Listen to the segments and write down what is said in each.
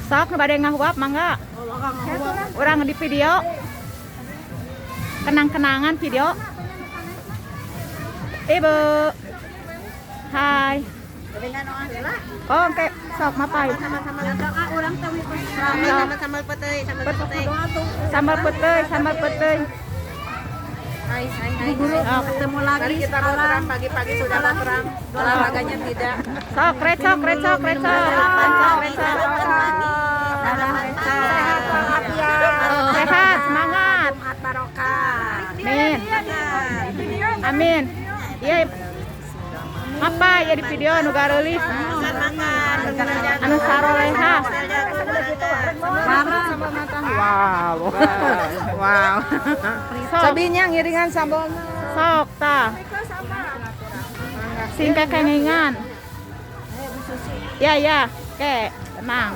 Sok nu bade ngahuap, mangga. Urang di video. Kenang-kenangan video. Ibu. Hai. Oh, oke, sok mapai. Sama sambal petai, sambal petai. Sambal petai, sambal petai. Hai, hai, hai. Guru, ketemu lagi. Mari kita bawa terang, pagi-pagi sudah bawa terang. Olahraganya tidak. Sok, recok, recok, recok. Recok, recok. Sehat walafiat. Sehat, semangat. Jumat barokah. Amin. Amin. Iya. Apa ya di video nu gareulis? Anu saroleha. Wow. Wow. Sok, Sabinya ngiringan sambalna. Sok tah. Sing kekengingan. Ya, ya. Oke, tenang.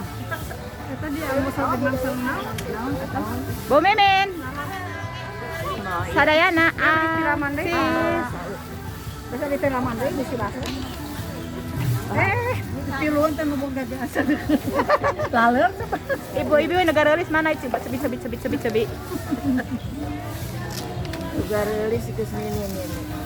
Bu Mimin. Sadayana asis. Bisa ditelaman deui bisi basah. Eh, tiluan teh ngomong gagasan. Laleur. Ibu-ibu nu gareulis mana? Coba cebi cebi cebi cebi cebi. Juga rilis geus nini nini.